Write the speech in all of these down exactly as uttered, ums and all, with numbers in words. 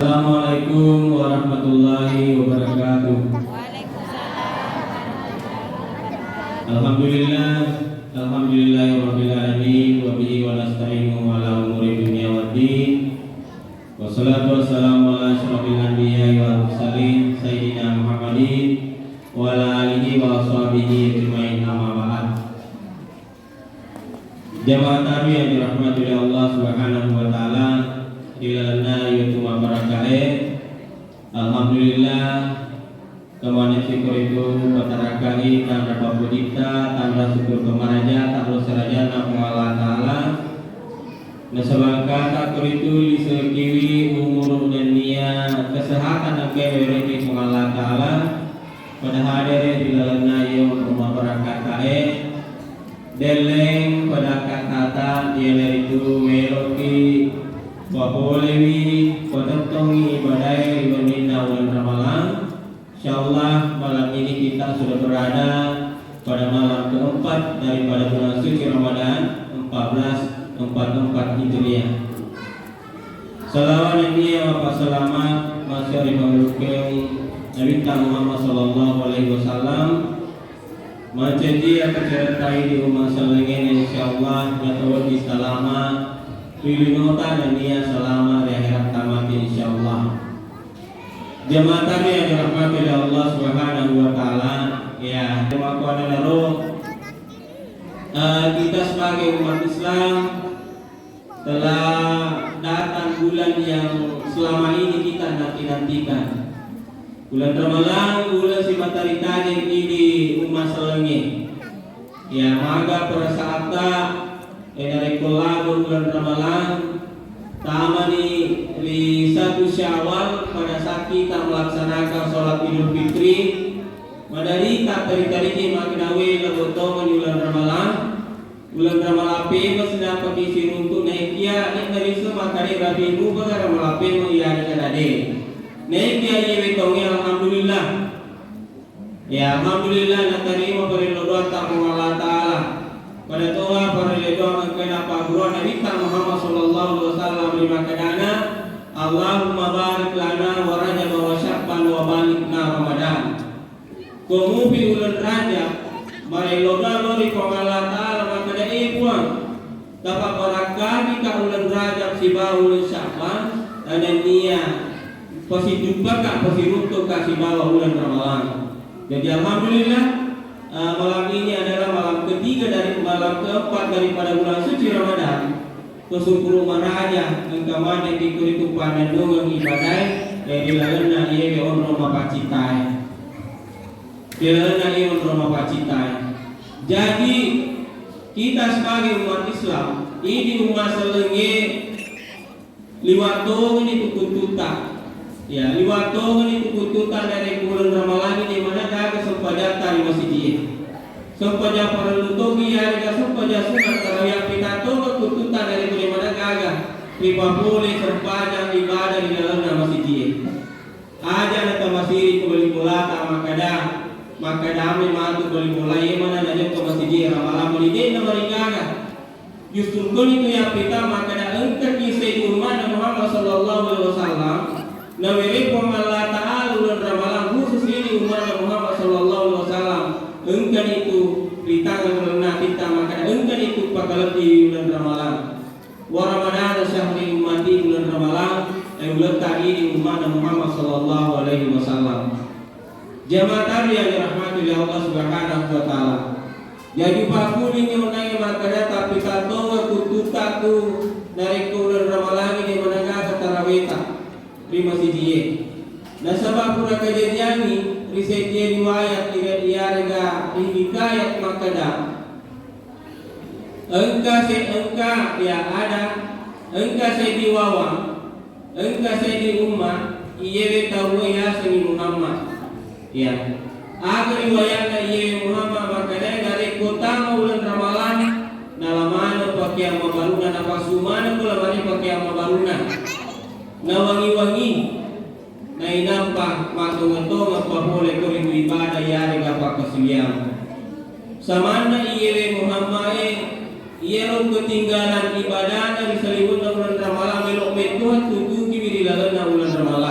Assalamualaikum warahmatullahi wabarakatuh. Alhamdulillah, alhamdulillahirabbil alamin, wa bihi wa nasta'inu ala umuri dunya waddin. Wassalatu wassalamu ala asyrafil anbiya'i wal mursalin, sayyidina Muhammadin wa ala alihi wa ashabihi ajmain, amma ba'd. Jamaah tarwih yang dirahmati oleh Allah Subhanahu wa Ta'ala, ri lalenna yetu mabbarakkae, alhamdulillah, kemane syukur itu patarakai tanra pappujitta, tanra syukur kemaraja, tanra serajanna Puang Allah Ta'ala. Nasaba engkata koritu lisekiwi umuru nennia kesehatan engkae werekki Puang Allah Ta'ala, pada hadere ri lalenna yetu mabbarakkae. Delleng pada kattata, iyanaritu meloki papolewi, patettongi ibadae ri wenninna uleng Ramalang. Insyaallah, malam ini kita sudah berada pada malam keempat daripada bulan suci Ramadan, empat belas empat empat Hijriah. Salawat nennia mappasalama masyari panglukkeng Nabitta Muhammad sallallahu alaihi wasallam. Mancaji apacarittai di umma sellengngena, insyaallah, nataweddi salama ri linota nennia salama ri akheratta mate, insyaallah. Jamaah tarwih yang dirahmati oleh Allah Subhanahu wa Ta'ala, ya, makkuannanaro, eh, kita sebagai umat Islam telah datang bulan yang selama ini kita nanti-nantikan. Bulan Ramalang, bulan simatari tajeng idi umma sellengnge. Ya, maga perasaatta, eh, narekko labo bulan Ramalang, tamani ri satu Syawal, pada saat kita melaksanakan sholat Idul Fitri, maderri tattari-tariki makkedawe labo tongeng bulan Ramalang. Uleng Ramalang pemeng sidampaki siruntu, naekiya de' nariso makkeda Rabi Mubaga Ramalang pemeng iyarega nade. Naekiya iye wetongnge, alhamdulillah. Ya, alhamdulillah, natarima parello doatta Puang Allah Ta'ala. Pada toha parello doa engkana pagguruan Nabitta Muhammad sallallahu alaihi wasallam ri makkedana, Allahumma barik lana wa Rajaba wa Sya'ban wa ballighna Ramadan. Ko mupi uleng Rajab, marello doa lao ri Puang Allah Ta'ala, makkeda, "E Puang, tapabbarakkatika uleng Rajab sibawa uleng Sya'ban, nennia pasijuppaka, pasiruntuka sibawa uleng Ramalang." Jadi, alhamdulillah, eh, malam ini adalah malam ketiga dari, malam keempat daripada bulan suci Ramadan. Ko sukkuru maraja, engka maneng ri koritu pannennungeng ibadae, eh, ri lalenna iyewe onrong mapacitae. Ri lalenna iyewe onrong mapacitae. Jadi, kita sebagai umat Islam, idi umma sellengnge liwa' tongengni tu kuttutta. Ya, liwa' tongengni tu kuttutta narekko uleng Ramalang de' maneng gaga sempajatta ri masijie. Sempajang parellu togi, iyarega sempajang sunat tarawih, appita tongeng kuttutta narekko de' maneng gaga ripapole sempajang ibadah ri lalenna masijie. Aja' natamasiri ko bali bolata makkeda, makkeda ame matu bali bola, iye maneng najokka masijie Ramalang mani de' namarigaga. Justru konitu yappita makkeda engkaki seddi umma'na Muhammad sallallahu alaihi wasallam, nawereng Puang Allah Ta'ala uleng Ramalang khusus idi umma'na Muhammad sallallahu alaihi wasallam, engkanitu ri tangnga atitta makkeda engkanitu pakalebbi uleng Ramalang. Wa Ramadana syahri ummati, uleng Ramalang, eh, uletta idi umma'na Muhammad sallallahu alaihi wasallam. Jamaah tarwih yang dirahmati oleh Allah Subhanahu wa Ta'ala. Jaji, pakkulingngi onnangnge makkeda, tapi tattonga kuttutta tu narekko uleng Ramalangnge de' maneng gaga taraweta ri masijie. Nasaba pura kejadiangngi ri seddie riwayat iyarega ri hikayat makkeda, engka se-, engka, ya, ada, engka seddi wawang, engka seddi umma, iyewe tauwe yasengngi Muhammad. Ya. Aga riwayatna iyewe Muhammad makkeda, narekko tama uleng Ramalang, nala maneng pakeang mabaruna, napassu maneng ko lamari pakeang mabaruna. Nawangi-wangi, nainappa mattongeng-tongeng papole ko ri ibadah iyarega pakkasiwiang. Samanna iyewe Muhammad e, iyaro ketinggalan ibadana ri saliwenna uleng Ramalang, melo metto tutukiwi ri lalenna uleng Ramalang.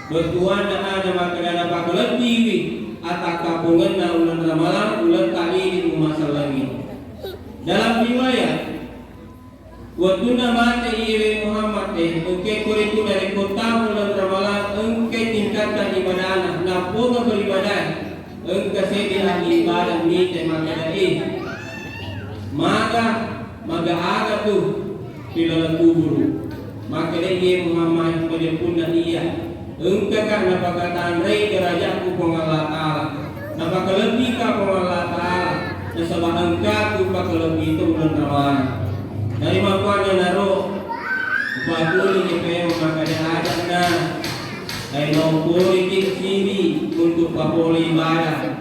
Bettuanna ada makkeda napakalebbiwi atakkapongenna uleng Ramalang, uletta idi umma sellengnge. Dalam riwayat, wettunna mate iyewe Muhammad e, engke koritu narekko tau uleng Ramalang, engke tingkatkan ibadana, napponga beribadae, engka seddi ahli ibadah mite makkeda, eh, maga, maga aga tu ri laleng kuburu. Makkeda iye Muhammad, majeppunna iya, engkaka napakatanrei derajatku Puang Allah Ta'ala, napakalebbika Puang Allah Ta'ala, nasaba engkaku pakalebbi to uleng Ramalang. Narimakkuannanaro, upakuni iye paimeng makkeda adanna, eh, naupporiki siri untuk papole ibadah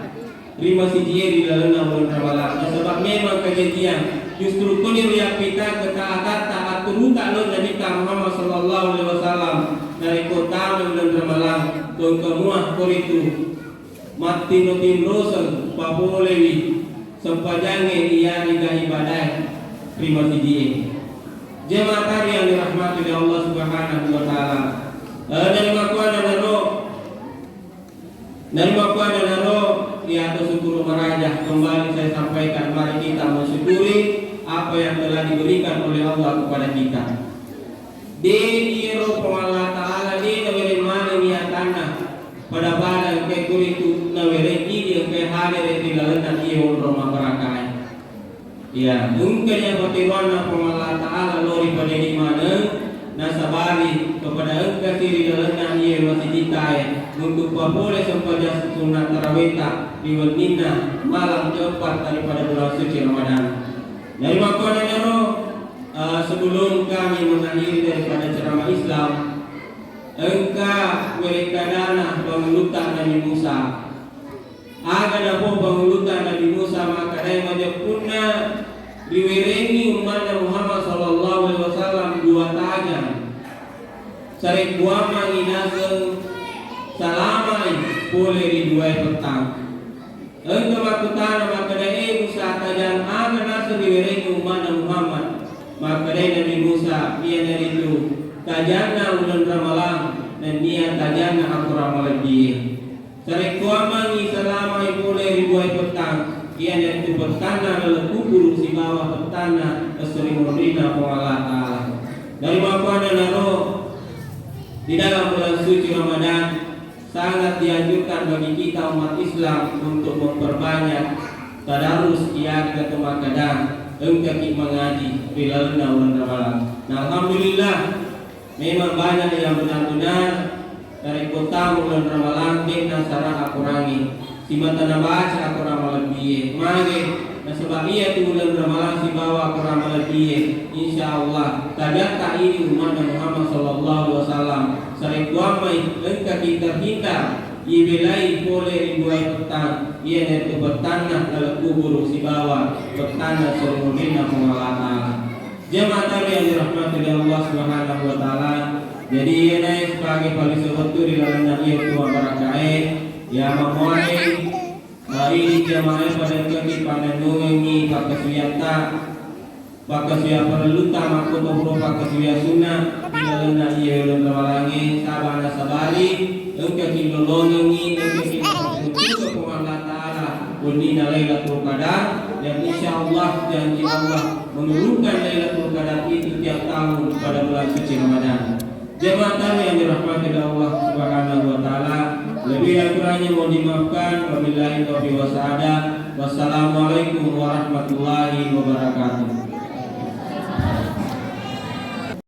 ri masijie ri lalenna uleng Ramalang. Nasaba memang kajajiang, justru koni riappita ketaatatta, atturuta lao Nabitta Muhammad sallallahu alaihi wasallam, narekko tama uleng Ramalang, to engka mua koritu mattinro-tinroseng papolewi sempajangnge iyarega ibadae ri masijie. Jemaah tarwih yang dirahmati oleh Allah Subhanahu wa Ta'ala. Eh, narimakkuannanaro, Narimakkuannanaro, iya to syukur maraja kembali saya sampaikan, mari kita mensyukuri apa yang telah diberikan oleh Allah kepada kita. De iyaro Puang Allah Ta'ala de nawereng manengngi atanna pada-pada engkae koritu nawereng idi engkae hadere ri lalenna iye onrong mabbarakae. Iya, engka iya pateroanna Puang Allah Ta'ala lao ri padedi maneng, nasabari kepada engka siri lalenna iye masijitae untuk papole sempajang sunna taraweta ri wenninna malam keempat daripada bulan suci Ramadan. Narimakkuannanaro, eh, sebelum kami mengakhiri daripada ceramah Islam, engka werekkadana pangulutta Nabi Musa. Aga napau pangulutta Nabi Musa makkeda, majeppunna riwerengngi ummanna Muhammad sallallahu alaihi wasallam dua tajang. Sarekkuammangngi naseng salamai pole ri duae pettang. Engka makkutana makkeda, eh Musa, tajang aga naseng riwerengngi ummanna Muhammad? Makkedai Nabi Musa, iyanaritu tajanna uleng Ramalang nennia tajanna akorang malebbie. Sarekkuammangngi salamai pole ri duae pettang, iyanaritu pettanna laleng kuburu sibawa pettanna esso ri munrinna Puang Allah Ta'ala. Narimakkuannanaro, di dalam bulan suci Ramadan, sangat dianjurkan bagi kita umat Islam untuk memperbanyak tadarus, iyakiya to makkeda engkaki mangaji ri lalenna uleng Ramalang. Nah, alhamdulillah, memang banyak yang benar-benar narekko tama uleng Ramalang de'na sara akorangnge. Simata nabaca akorang malebbie. Mage, nasaba iyatu uleng Ramalang sibawa akorang malebbie, insya Allah tajatta idi ummanna Muhammad sallallahu alaihi wasallam. Sarekkuammai engkaki terhindar, ibelai pole ri duae pettang, iyanaritu pettanna laleng kuburu sibawa pettanna esso ri munrinna Puang Allah Ta'ala. Jemaah tarwih yang dirahmati oleh Allah Subhanahu wa Ta'ala. Jadi, iyanae sebagai palise wettu ri lalenna iyatu mabbarakae, ya mammuareng, eh, idi jamaah pada engkaki pannennungengngi pakkasuwiatta, pakkasuwia parellutta, makkutopuro pakkasuwia sunna ri lalenna iye uleng Ramalangnge, saba nasabari engkaki lolongengngi, engkaki napatuttuka Puang Allah Ta'ala wenninna Lailatul Qadar, yang insya Allah janji Allah menurunkan Lailatul Qadar itu tiap tahun pada bulan suci Ramadan. Jemaah yang dirahmati oleh Allah Subhanahu wa Ta'ala, lebih dan kurangnya mohon dimaafkan. Wabillahi taufiq wa sa'adah. Wassalamualaikum warahmatullahi wabarakatuh.